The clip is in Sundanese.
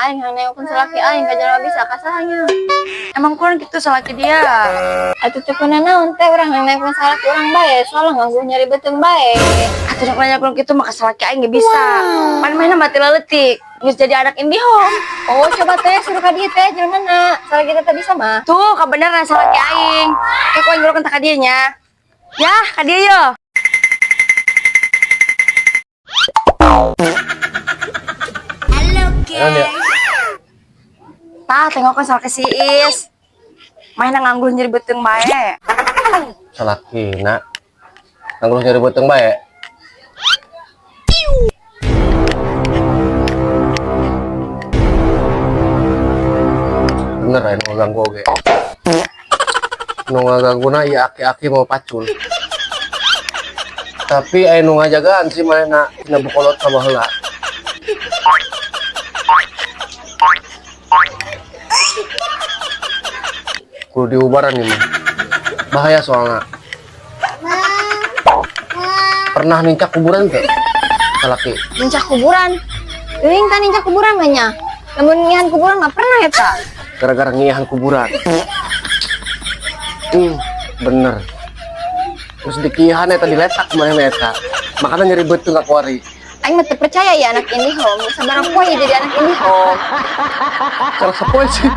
Aing hayang nengokeun salaki aing ka jalma bisa ka saha nya? Emang kurang gitu salaki dia. Atuh teu naon teh, urang hayang nengokeun salaki urang bae, soalnya nganggo nyeri beuteung bae. Atuh rek nanya kurang gitu maka salaki aing gak bisa. Pan mana mati leletik. Geus jadi anak IndiHome. Oh, coba teh suruh ka dieu teh jelema salaki kita bisa mah. Tuh, kabeneran salaki aing. Kayak ku aing nyuruhkeun ka dieu nya. Ya, ka dieu yo. Kan ya. Tah, tengokeun salaki si Is. Main nganggur nyeri beuteung bae. Salakina. Nganggur nyeri beuteung bae. Bener aya nu ngaganggu oge. Nu ngagangguna ieu aki-aki mau pacul. Tapi aya nu ngajagaan sih manehna tina bukolot sama heula. Kudu diubaran nih mah. Bahaya soalnya. Pernah nincak kuburan tuh? Salaki. Nincak kuburan. Teuing tah nincak kuburan mah nya. Lamun ngihan kuburan mah pernah eta. Gara-gara ngihan kuburan. Bener. Terus dikihan eta diletak manehna eta. Makanya nyeri beuteung ka kuari. Aing mah teu percaya ya anak IndiHome. Sabaraha poe jadi anak IndiHome. Salah sapoe sih.